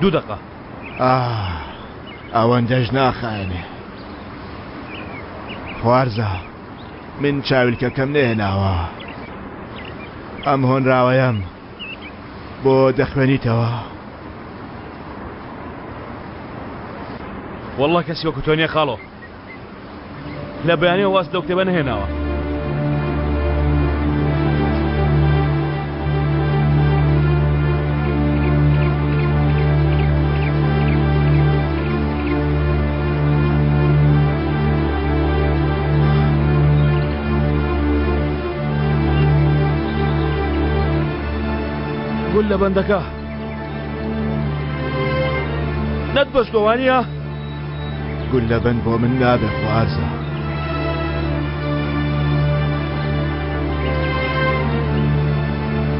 دوو دەقە. ئاه ئەوەندەش ناخایەنێ. خوارزا من چاویلکەکەم نەهێناوە. ئەم هۆنراوەیەم بۆ دەخوێنیتەوە؟ وەڵڵا کەسی وەکو تۆ نییە خاڵۆ. لە بەیانیەوە واز لەو کتێبە نەهێناوە. گول لە بەندەکە نەتبەستوە وانییە؟ گوللەبەند بۆ من نابێ خوارزا.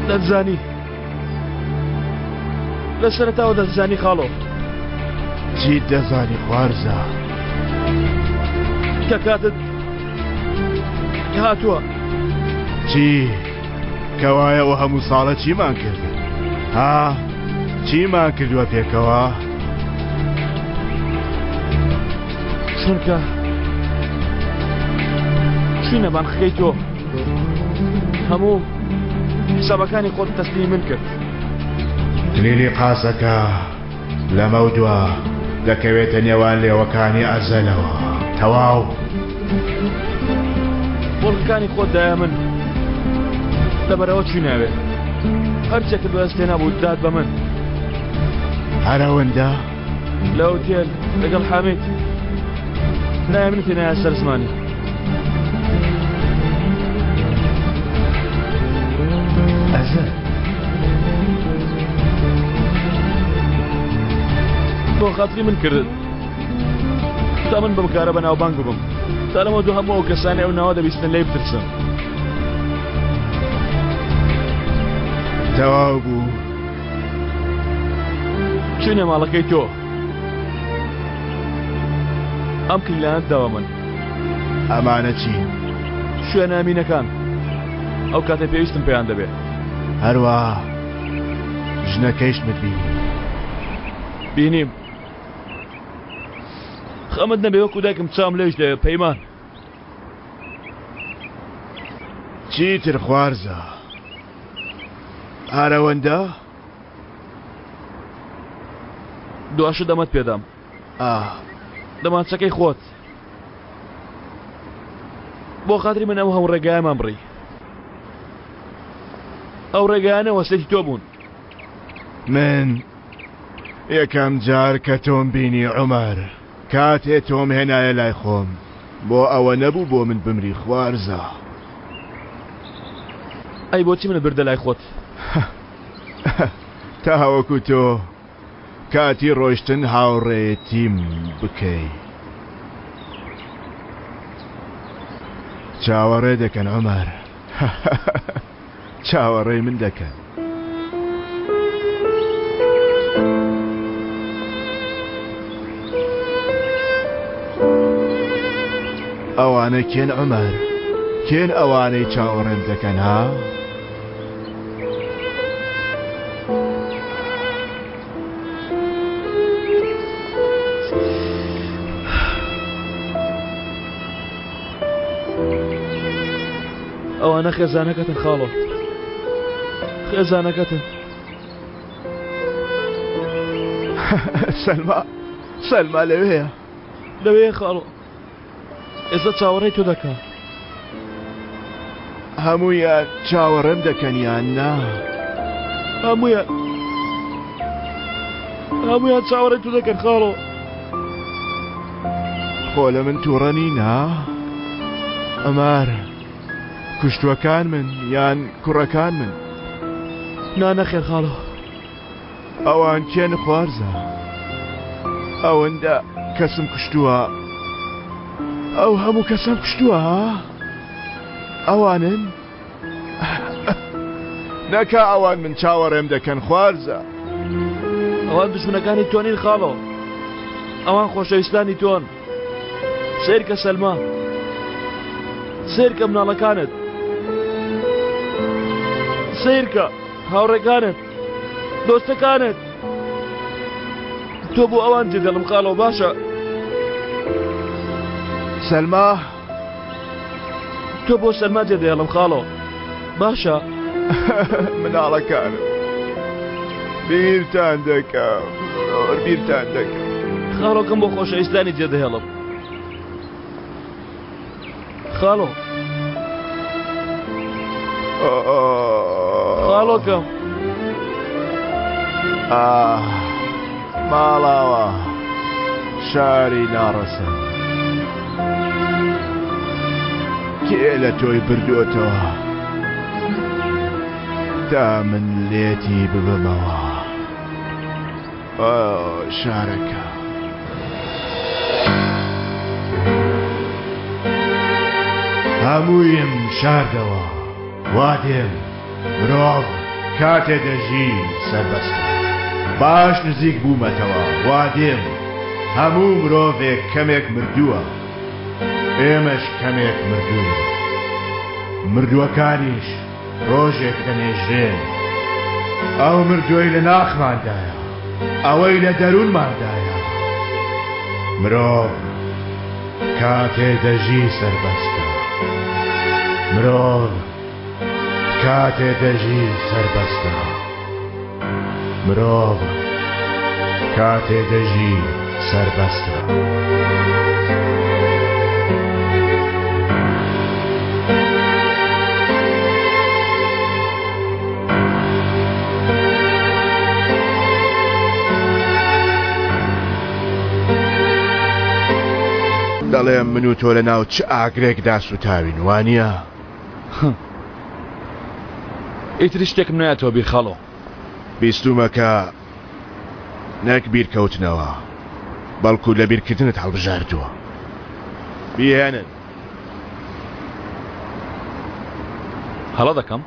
دەتزانی لە سەرەتاوە دەتزانی خاڵۆ. چیت دەزانی خوارزا؟ کە کاتت هاتووە. چی؟ کەوایە ئەو هەموو ساڵە چیمان کرد؟ ها؟ چیمان کردووە پێکەوە؟ چونکە چوینە بانقەکەی تۆ هەموو حسابەکانی خۆت تەسلیمی من کرد. کلیلی قاسەکە لەمەودوا دەکەوێتە نێوان لێوەکانی ئەزەلەوە. تەواو. مۆڵگەکانی خۆت دایە من. لەبەرئەوە چووینە ئەوێ. هەرچێکت بەدەست هێنابوو دات بە من. هەر ئەوەندە؟ لە ئوتێل لەگەڵ حامید ناوی منت هێنایە سەر زمانی. ئەزەل. بۆ خاتری من کردت تا من بەم کارە بەناوبانگ ببم تا لەمە دوو هەموو ئەو کەسانەی ئەو ناوە دەبیستن لێی بترسن. تەواو بوو. چوینە ماڵەکەی تۆ ئەم کلیلانەت داوە من. ئەمانە چین؟ شوێنە ئەمینەکان ئەو کاتەی پێویستم پێیان دەبێ. هەروا ژنەکەیشمت بینی. بینیم. خەمت نەبێ وەکو دایکم چاوم لێیش دەوێ پەیمان. چیتر خوارزا. هەر ئەوەندە؟ دواشت دەمەت پێدام. ئاه. دەمانچەکەی خۆت. بۆ خاتری من ئەو هەموو ڕێگایەمان بڕی. ئەو ڕێگایانە وەسێتی تۆ بوون. من یەکەم جار کە تۆم بینی عومەر کاتێ تۆم هێنایە لای خۆم بۆ ئەوە نەبوو بۆ من بمری خوارزا. ئەی بۆچی منت بردە لای خۆت؟ تاوەکو تۆ کاتی ڕۆیشتن هاوڕێیەتیم بکەی. چاوەڕێ دەکەن عومەر. چاوەڕێی من دەکەن. ئەوانە کێن عومەر؟ کێن ئەوانەی چاوەڕێم دەکەن ها؟ ئەوانە خێزانەکەتن خاڵۆ خێزانەکەتن. سەلما سەلما لەوێیە. لەوێیە خاڵۆ ئێستا چاوەڕێی تۆ دەکا. هەموویان چاوەڕێم دەکەن یان نا؟ هەموویان هەموویان چاوەڕێی تۆ دەکەن خاڵۆ. خۆ لە من تووڕە نین ها؟ عومەر کوشتوەکان من یان کوڕەکان من؟ نا نەخێر خاڵۆ. ئەوان کێن خوارزا؟ ئەوەندە کەسم کوشتووە ئەو هەموو کەسەم کوشتووە ها؟ ئەوانن؟ نەکا ئەوان من چاوەڕێم دەکەن خوارزا. ئەوان دوژمنەکانی تۆ نین خاڵۆ ئەوان خۆشەویستانی تۆن سەیرکە سەلما سەیرکە مناڵەکانت. سەیرکە هاوڕێکانت دۆستەکانت تۆ بۆ ئەوان جێدەڵم خاڵۆ باشە سەلما تۆ بۆ سەلما جێدەێڵم خاڵۆ باشە مناڵەکانم بیرتان دەکەم زۆر بیرتان دەکەم خاڵۆکەم بۆ خۆشەویستانی جێدەهێڵم خاڵۆ خاڵۆکەم ماڵاوە شاری ناڕەسەن کێ لە تۆی بردووەتەوە تا من لێتی ببەمەوە شارەکە. هەموویم شاردەوە وا دێم مرۆڤ کاتێ دەژی سەربەستە باش نزیک بوومەتەوە وا دێم هەموو مرۆڤێک کەمێک مردووە ئێمەش کەمێک مردووین مردووەکانیش ڕۆژێک دەنێژرێن. ئەو مردووەی لە ناخماندایە، ئەوەی لە دەروونماندایە. مرۆڤ کاتێ دەژی سەربەستە. مرۆڤ کاتێ دەژی سەربەستە. مرۆڤ کاتێ دەژی سەربەستە. دەڵێم من و تۆ لە ناو چ ئاگرێکدا سوتاوین وانییە؟ ئیتر شتێکم نایەتەوە بیر خاڵۆ. بیستومە کە نەک بیرکەوتنەوە بەڵکو لەبیرکردنت هەڵبژاردووە. بیهێنن. هەڵە دەکەم؟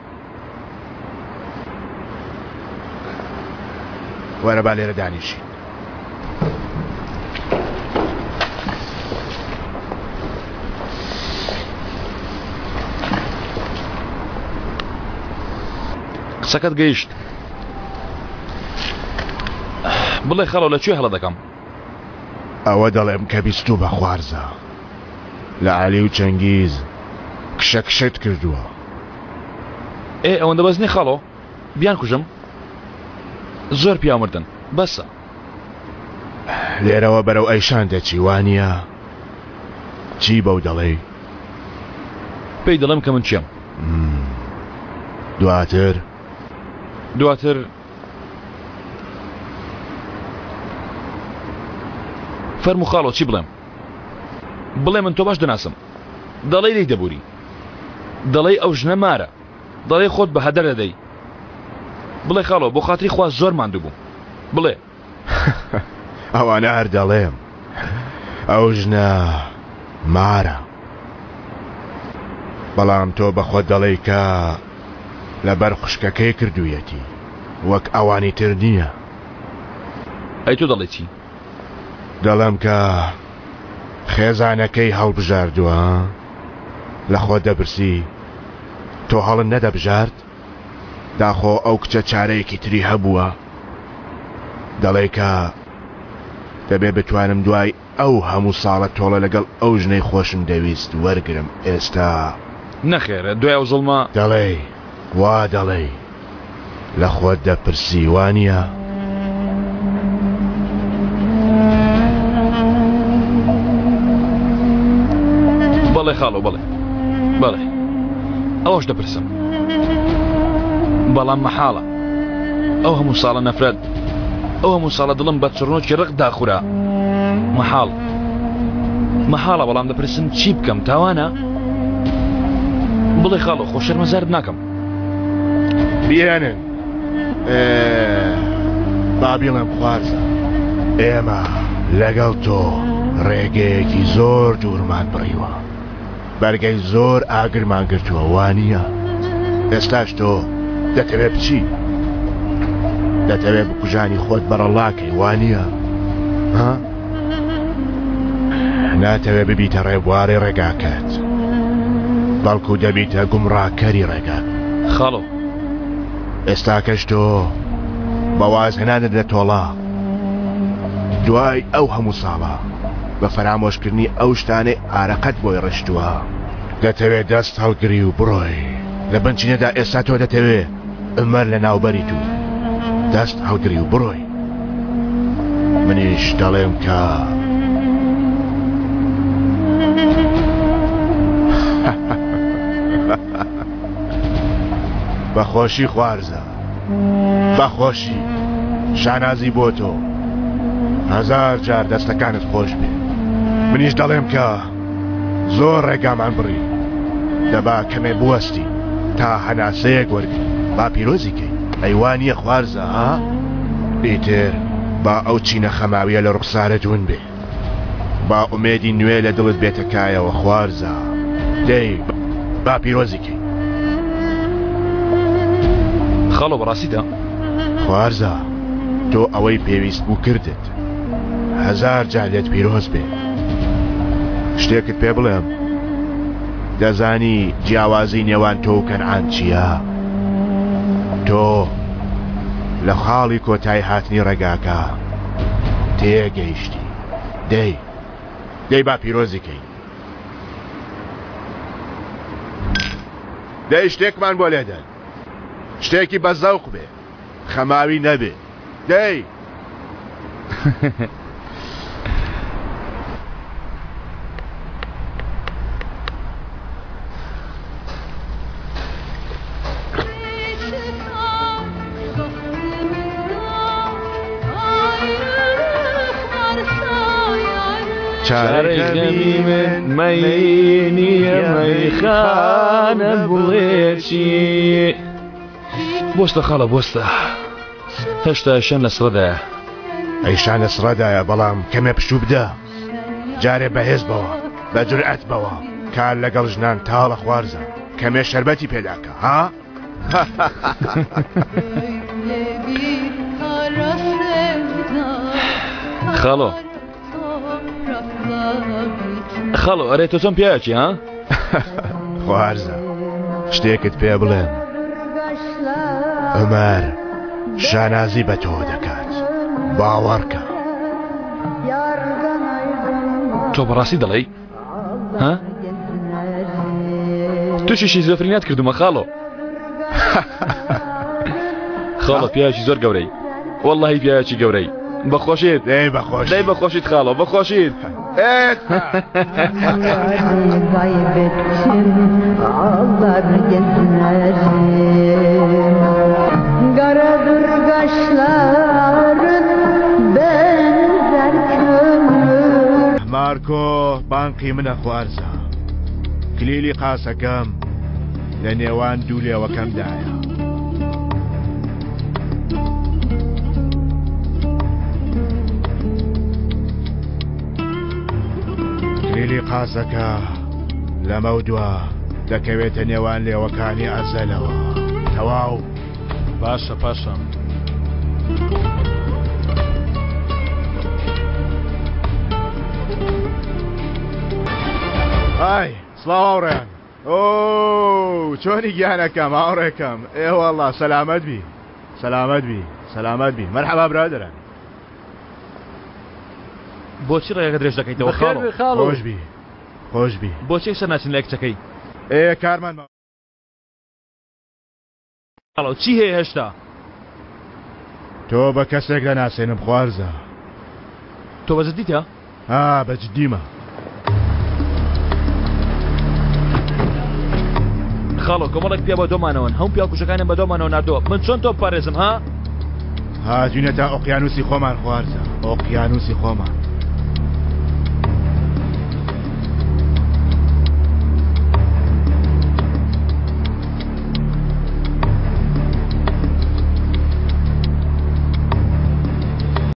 وەرە با لێرە دانیشین. قسەکەت گەیشت بڵێ خەڵۆ لە کوێ هەڵە دەکەم؟ ئەوە دەڵێم کە بیستوومە خوارزا لە عەلی و چەنگیز کشە کشەت کردووە. ئێ ئەوەندە بەس نیە خاڵۆ بیان کوژم زۆر پیاو مردن بەسە. لێرەوە بەرەو ئەیشان دەچی وانیە؟ چی بەو دەڵێی؟ پێی دەڵێم کە من کێم. دواتر؟ دواتر فەرموو خاڵۆ چی بڵێم؟ بڵێ من تۆ باش دەناسم دەڵێی لێی دەبوری دەڵێی ئەو ژنە مارە دەڵێی خۆت بە هەدەر دەدەی بڵێ خاڵۆ بۆ خاتری خوا زۆر ماندوو بووم بڵێ. ئەوانە هەر دەڵێم ئەو ژنە مارە بەڵام تۆ بە خۆت دەڵێی کە لەبەر خوشکەکەی کردوویەتی وەک ئەوانی تر نییە. ئەی تۆ دەڵێی چی؟ دەڵێم کە خێزانەکەی هەڵبژاردووە لە خۆت دەپرسی تۆ هەڵت نەدەبژارد؟ داخۆ ئەو کچە چارەیەکی تری هەبووە؟ دەڵێ کە دەبێ بتوانم دوای ئەو هەموو ساڵە تۆڵە لەگەڵ ئەو ژنەی خۆشم دەویست وەرگرم ئێستا. نەخێر دوای ئەو زوڵمە. دەڵێی وا دەڵێی لە خۆت دەپرسی وانیە؟ بەڵێ خاڵۆ بەڵێ بەڵێ ئەوەش دەپرسم بەڵام مەحاڵە ئەو هەموو ساڵە نەفرەت ئەو هەموو ساڵە دڵم بە چڕنۆکی ڕق داخورا مەحاڵ مەحاڵە بەڵام دەپرسم چی بکەم تاوانە بڵێ خاڵۆ خۆ شەرمەزارت ناکەم بیێنن با بیڵێم خوارزە ئێمە لەگەڵ تۆ ڕێگەیەکی زۆر دوورمان بڕیوە بەرگەی زۆر ئاگرمان گرتووە وانییە؟ ئێستاش تۆ دەتەوێ بچی؟ دەتەوێ بکوژانی خۆت بەڕەڵاکەی وانییە؟ ها؟ ناتەوێ ببیتە ڕێبواری ڕێگاکەت بەڵکو دەبیتە گومڕاکەری ڕێگات. خاڵۆ. ئێستاکەش تۆ بە وازهێنانت لە تۆڵە دوای ئەو هەموو ساڵە بە فەرامۆشکردنی ئەو شتانەی ئارەقەت بۆی ڕشتووە دەتەوێ دەست هەڵگری و بڕۆی لە بنچینەدا ئێستا تۆ دەتەوێ عومەر لەناوبەریت و دەست هەڵگری و بڕۆی منیش دەڵێم کە بەخۆشی خوارزە بەخۆشی شانازی بۆ تۆ هەزار جار دەستەکانت خۆش بێ منیش دەڵێم کە زۆر ڕێگامان بڕی دەبا کەمێ بوەستی تا هەناسەیەک وەرگری با پیرۆزی کەی ئەی وا نییە خوارزە ها ئیتر با ئەو چینە خەماویە لە ڕوخسارت ون بێ با ئومێدی نوێ لە دڵت بێتە کایەوە خوارزا دەی با پیرۆزی کەی. خاڵۆ بەڕاستیدا؟ خوارزا تۆ ئەوەی پێویست بوو کردت هەزار جار لێت پیرۆز بێ شتێکت پێ بڵێم دەزانی جیاوازی نێوان تۆ و کەنعان چییە؟ تۆ لە خاڵی کۆتایی هاتنی ڕێگاکە تێگەیشتی دەی دەی با پیرۆزی کەین دەی شتێکمان بۆ لێدەن شتێکی بە زەوق بێ خەماوی نەبێ دەی. چارەی غەمی من مەی نییە مەیخانە بڵێ چی بۆستە خاڵە بۆستە هێشتا شان لە سڕدایە ئەی شان لە سڕدایە بەڵام کەمێ پشوو بدە جارێ بەهێز بەوە بە جورئەت بەوە کار لەگەڵ ژنان تاڵە خوارزە کەمێ شەربەتی پێداکە ها خاڵۆ خاڵۆ ئەرێ تۆ چۆن پیاوێکی ها خوارزە شتێکت پێ بڵێم عومەر شانازی بە تۆ دەکات باوەڕکە تۆ بەڕاستی دەڵێی ها تووشی شیزۆفرینیات کردومە خاڵۆ خاڵە پیاوێکی زۆر گەورەی واللهی پیاوێکی گەورەی بەخۆشیت دەی بەخۆش دەی بەخۆشیت خاڵۆ بەخۆشیت Ağlar gezerim Karadır kaşların benzer kömür مارکۆ بانقی منە خوارزا کلیلی قاسەکەم لە نێوان دوو لێوەکەمدایە. کلیلی قازەکە لەمەودوا دەکەوێتە نێوان لێوەکانی ئەزەلەوە. تەواو. باشە پاشا. ئای سڵاو هاوڕێیان. ئۆو چۆنی گیانەکەم هاوڕێکەم ئێ وەڵا سەلامەت بی سەلامەت بی سەلامەت بی مەرحەبا برادەران. بۆچی ڕێگەکە درێژ دەکەیتەوە خاڵۆ؟ خۆش بی خۆش بی. بۆچی یەکسەر ناچن لای کچەکەی؟ ئێ کارمان ماوە. خاڵۆ چی هەیە هێشتا؟ تۆ بە کەسێک دەناسێنم خوارزا. تۆ بە جدیتە؟ ها بە جدیمە. خاڵۆ کۆمەڵێک پیا بە دۆمانەوەن هەموو پیاوکوژەکانیان بە دۆمانەوە ناردووە من چۆن تۆ بپارێزم ها؟ هاتوینە تا ئۆقیانوسی خۆمان خوارزا ئۆقیانوسی خۆمان.